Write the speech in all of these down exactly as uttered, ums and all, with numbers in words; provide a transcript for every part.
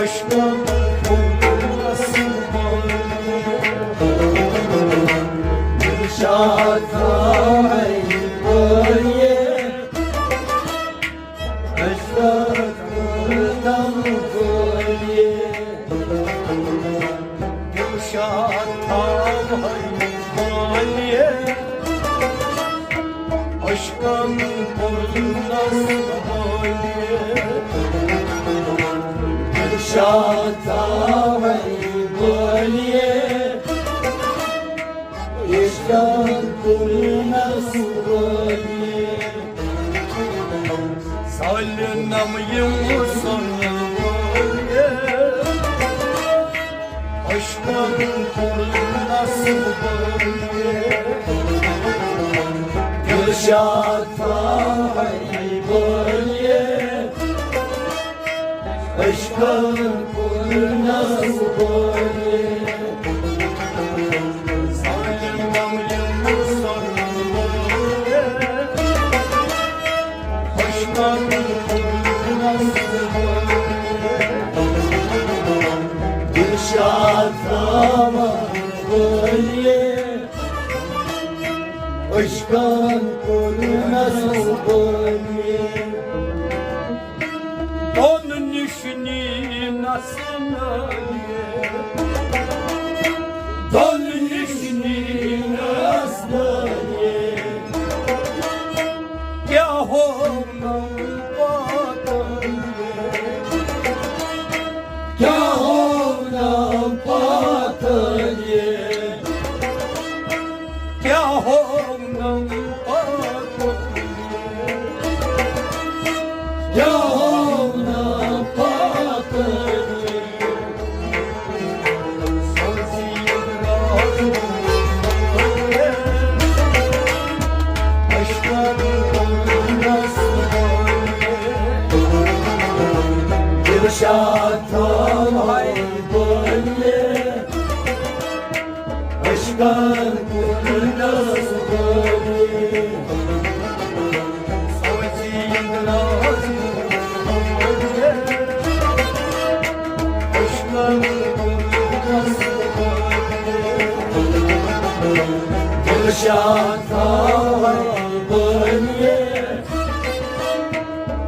عشقم پورنس بولیے، دلشاد تھاوے بولیے، عشقم پورنس بولیے، دلشاد تھاوے بولیے، عشقم پورنس بولیے، دلشاد تھاوے بولیے، عشقم پورنس بولیے۔ سالنم یِم سۄنہٕ بولیے، عشقم پورنس بولیے، دلشاد تھاوے بولیے، عشقم پورنس بولیے۔ سالنم یِم سۄنہٕ بولیے، عشقم پورنس بولیے، دلشاد تھاوے بولیے، عشقم پورنس بولیے۔ دۄن نِش نِنَس نٲلِتھ، دۄن نِش نِنَس نٲلِتھ، کیٛاہ ہوونم پاتٲلِتھ، کیٛاہ ہوونم پاتٲلِتھ، کیٛاہ ہوونم پاتٲلِتھ، کیٛاہ ہوونم پاتٲلِتھ۔ دلشاد تھاوے بولیے، عشقم پورنس بولیے۔ دلشاد تھاوے بولیے،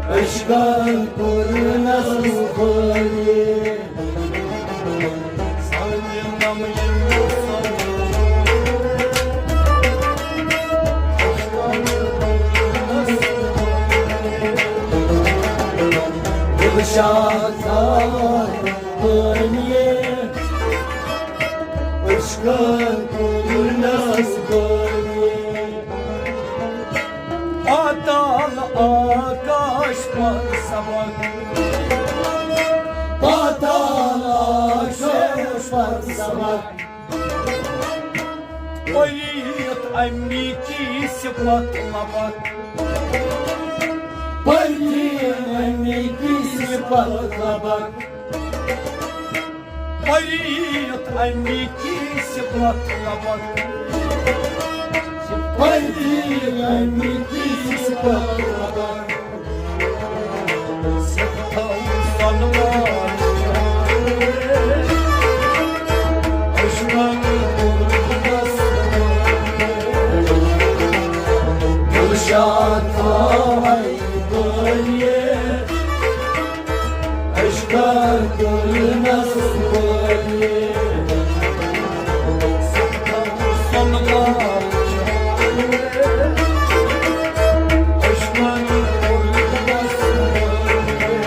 عشقم پورنس بولیے۔ دلشاد تھاوے بولیے، عشقم پورنس بولیے۔ پاتال آکاش پر سبق، پاتال آکاش پر سبق، پٔرِتھ اَمی کی صفت لبق، پٔرِتھ اَمی کی صفت لبق۔ پٔرِتھ اَمی کی صفت لبق، پٔرِتھ اَمی کی صفت لبق۔ سٮ۪ٹھاہ سۄنہٕ وار عشقن کوٚرمُت۔ دلشاد تھاوے بٲیے، عشقن کوٚرنس بٲیے۔ سۄنہٕ وار عشقن کوٚرنس بٲیے۔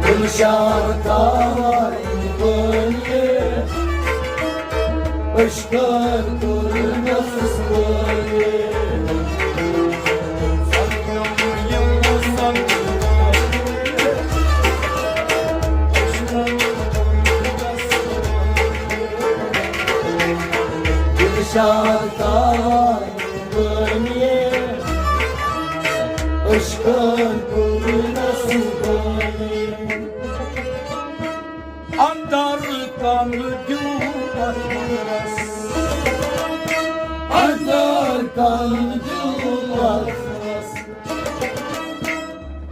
دلشاد تھاوے بٲیے، عشقن کوٚرنس بٲیے۔ دلشاد تھاوے بٲیے، عشقن کوٚرنس بٲیے۔ اندر کن دیو پتھرس، اندر کن دیو پتھرس،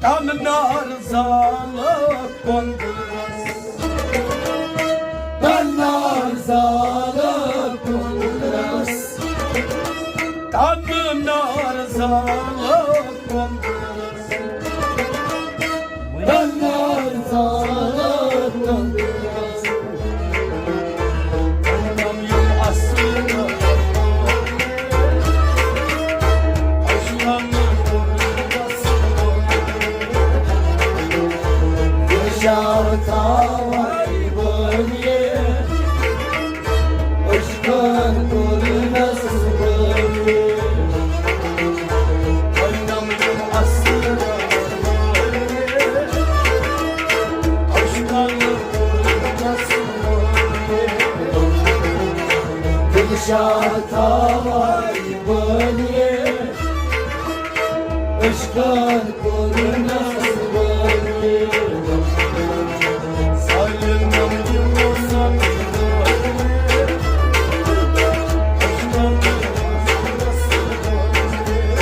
تَنہٕ نار زالہٕ کۄنٛگہٕ رَس۔ تَنہٕ نار زالہٕ کۄنٛگہٕ رَس۔ تَنہٕ نار زالہٕ کۄنٛگہٕ رَس۔ تَنہٕ نار زالہٕ کۄنٛگہٕ رَس۔ دلشاد تھاوَے بٲنِتھ، عشقَن کوٚرنَس بٲنِتھ۔ سالِم یِمو سَمجھٲوِتھ، عشقَن کوٚرنَس بٲنِتھ۔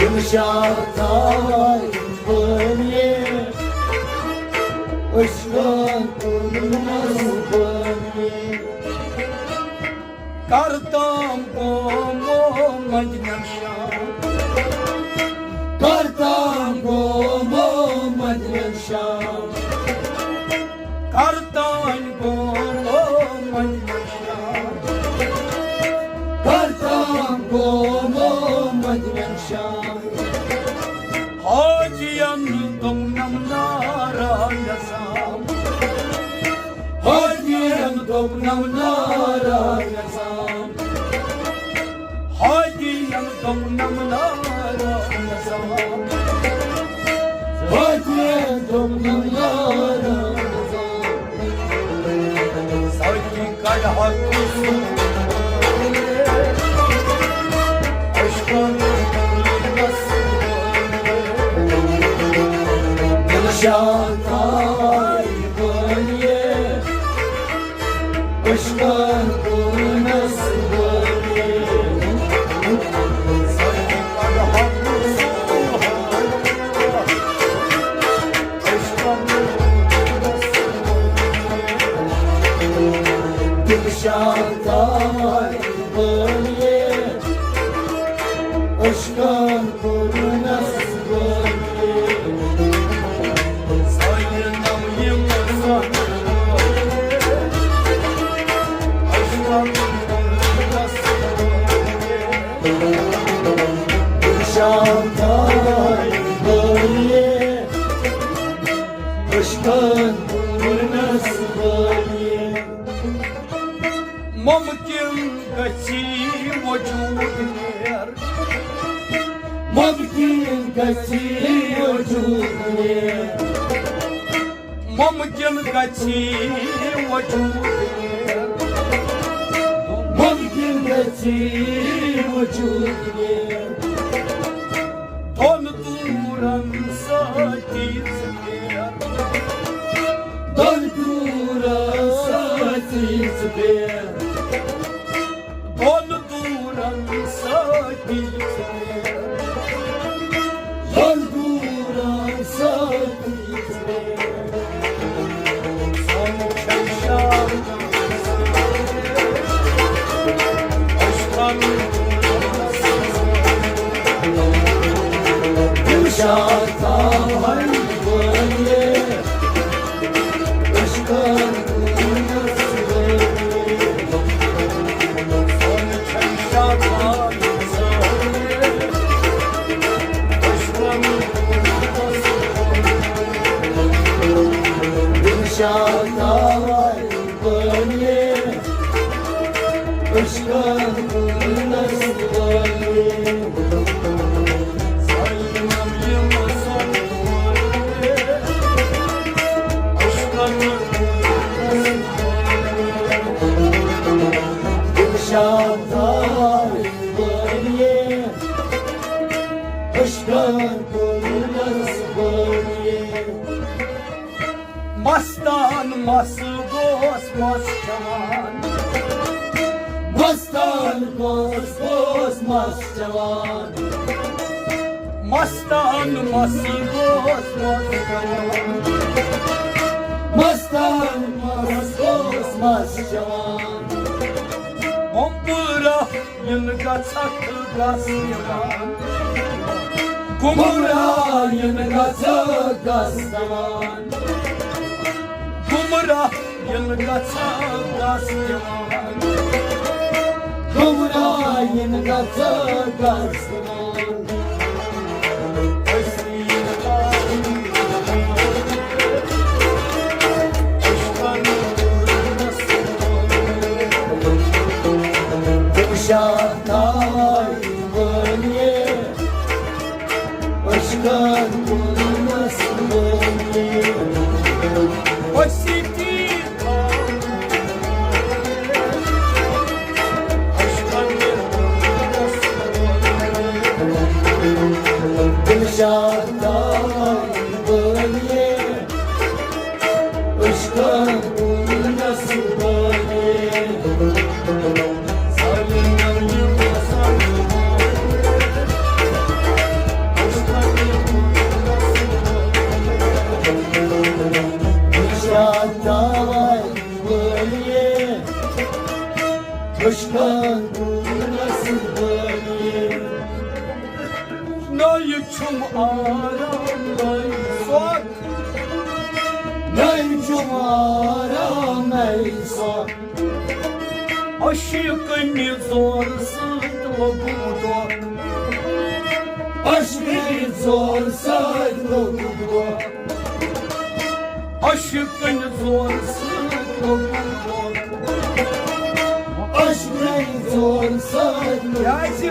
دلشاد تھاوَے بٲنِتھ، عشقَن کوٚرنَس بٲنِتھ۔ کر تام گومو مدنین شام۔ کر تام گومو مدنین شام۔ کر تام گومو مدنین شام۔ کر تام گومو مدنین شام۔ حاجین دوٚپنم نارا نظام۔ حاجین دوٚپنم نارا نظام۔ حاجین دوٚپنم نارا نظام۔ حاجین دوٚپنم نارا نظام۔ ساقی کڑ حق سُہ۔ عشقن دلشاد تھاوَے بٲنِتھ، عشقَن کوٚرنَس بٲنِتھ۔ دلشاد تھاوَے بٲنِتھ، عشقَن کوٚرنَس بٲنِتھ۔ سانہِ نَم یِم زَن عشقَن کوٚرنَس بٲنِتھ۔ دلشاد تھاوَے بٲنِتھ، عشقَن کوٚرنَس بٲنِتھ۔ ممکن گژھی وجود نیر۔ ممکن گژھی وجود نیر۔ ممکن گژھی وجود نیر۔ ممکن گژھی وجود نیر۔ دۄن دوٗرن سۭتی ژٕ پھیر۔ دۄن دوٗرن سۭتی ژٕ پھیر۔ دۄن دوٗرن سۭتی ژٕ پھیر۔ دۄن دوٗرن سۭتی ژٕ پھیر۔ سۄن چھَے شام دلشاد تھاوَے بٲنِتھ، عشقَن کوٚرنَس بٲنِتھ۔ سۄن چھَے شام دلشاد تھاوَے بٲنِتھ، عشقَن کوٚرنَس بٲنِتھ۔ عشقَن کوٚرنَس بٲنِتھ۔ دلشاد تھاوَے بٲنِتھ، عشقَن کوٚرنَس بٲنِتھ۔ مستان مس گوس مس چوان۔ مستان گوس گوس مس چوان۔ مستان مس اوس مس جوان۔ مستان مس اوس مس جوان۔ گمراہ ین گژھکھ گس دِوان۔ گمراہ ین گژھکھ گس دِوان۔ گمراہ ین گژھکھ گس دِوان۔ گمراہ ین گژھکھ گس دِوان۔ دلشاد تاوے وٲلِیے، عشقن کُلس وٲلِیے۔ أسی تہِ دلشاد تاوے وٲلِیے، عشقن کُلس وٲلِیے۔ دلشاد تاوے وٲلِیے، عشقن کُلس وٲلِیے۔ نَے چھُم آرام، نَے سۄکھ۔ نَے چھُم آرام، نَے سۄکھ۔ عشقٕنہِ زورٕ سۭتۍ لوٚگُم دۄکھ۔ عشقٕنہِ زورٕ سۭتۍ لوٚگُم دۄکھ۔ عشقٕنہِ زورٕ سۭتۍ لوٚگُم دۄکھ۔ عشقٕنہِ زورٕ سۭتۍ لوٚگُم کیٛازِ؟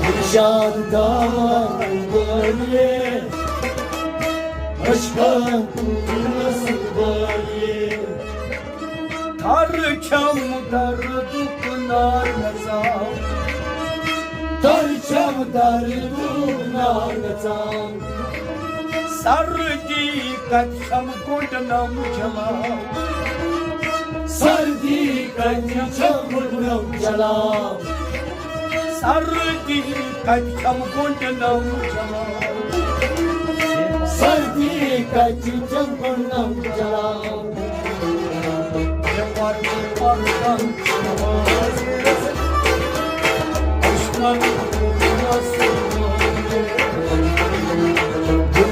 دلشاد تاوے وٲلِیے، عشقن کُلس وٲلِیے۔ تھر چھم دردُک نار نژان۔ تھر چھم دردُک نار نژان۔ سردی کتہِ چھم گۄڈنم جلاو۔ سردی کتہِ چھم گۄڈنم جلاو۔ سردی کتہِ چھم گۄڈنم جلاو۔ سردی کتہِ چھم گۄڈنم جلاو۔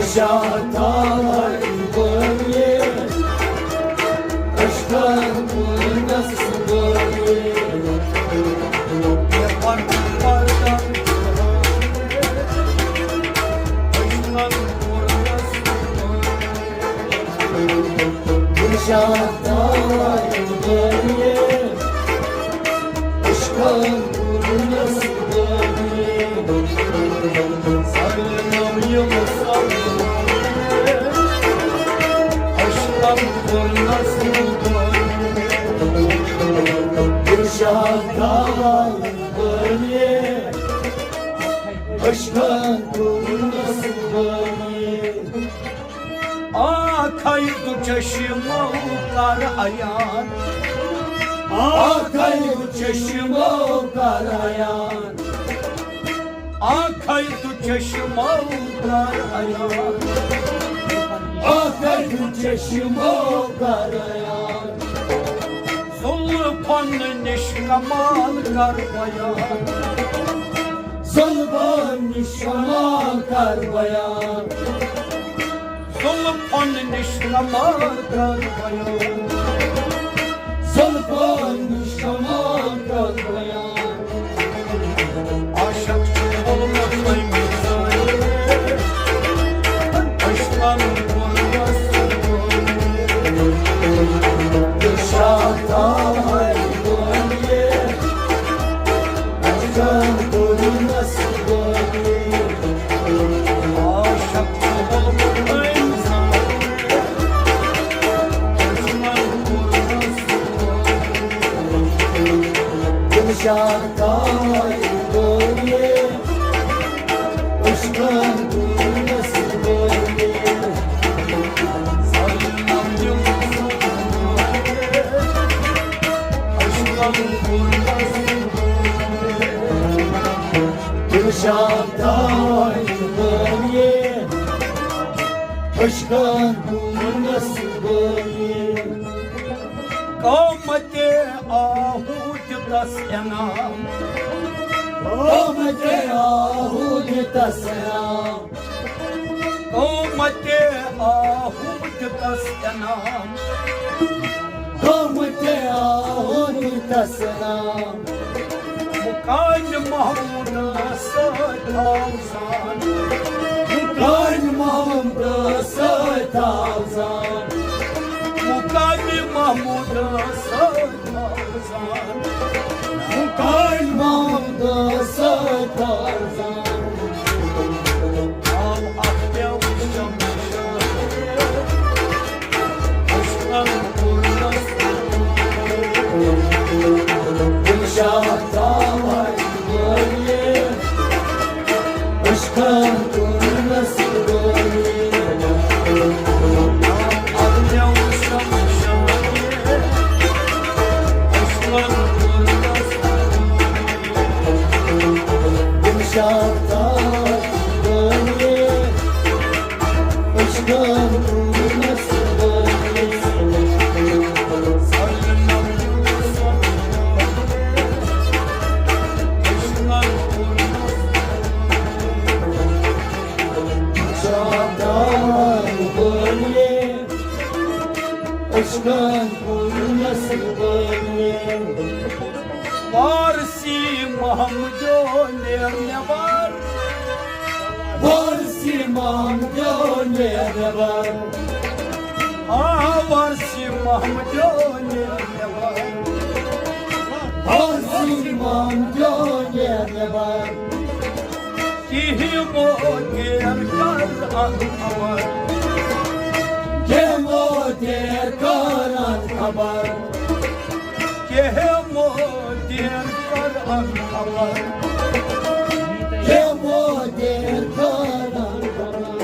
دلشاد تاوے وٲلِیے، عشقن کُلس وٲلِیے۔ دلشاد تاوے وٲلِیے، عشقن کُلس وٲلِیے۔ دلشاد تاوے وٲلِیے، عشقن کُلس وٲلِیے۔ آکھے دُ چشمو کر عیان۔ آکھے دُ چشمو کر عیان۔ آکھے دُ چشمو کر عیان۔ آکھے دُ چشمو کر عیان۔ زلفن نِش کمال کر بیان۔ زلفن نِش کمال کر بیان۔ زلفن نِش کمال کر بیان۔ زلفن نِش کمال کر بیان۔ عاشق چھُ گوٚمُت أمِس زٲنِتھ، عشقن کوٚرمَس دِلشاد آے بٲنِتھ، عشقن کوٚرمَس بٲنِتھ۔ عاشق چھُ گوٚمُت أمِس زٲنِتھ، عشقن کوٚرمَس بٲنِتھ۔ دِلشاد آے بٲنِتھ، عشقن کوٚرمَس بٲنِتھ۔ عشقن کوٚرمَس بٲنِتھ۔ دِلشاد آے بٲنِتھ، عشقن کوٚرمَس بٲنِتھ۔ قومِ آہو دیُتس انعام۔ قومِ آہو دیُتس انعام۔ قومِ آہو دیُتس انعام۔ قومِ آہو دیُتس انعام۔ مقامِ محمودس سۭتۍ آو زان۔ مقامِ محمودس سۭتۍ آو زان۔ مقامِ محمودس سۭتۍ آو زان۔ مقامِ محمودس سۭتۍ آو زان۔ آو اکھ پٮ۪و شمشاد۔ عشقن کوٚرمَس بٲنِتھ۔ وارثِ محمدیو نیر نٮ۪بر۔ وارثِ محمدیو نیر نٮ۪بر۔ آ، وارثِ محمدیو نیر نٮ۪بر۔ وارثِ محمدیو نیر نٮ۪بر۔ کیمو دیر کر ان خبر۔ کیمو دیر کر ان خبر۔ کیمو دیر کر ان خبر۔ کیمو دیر کر ان خبر۔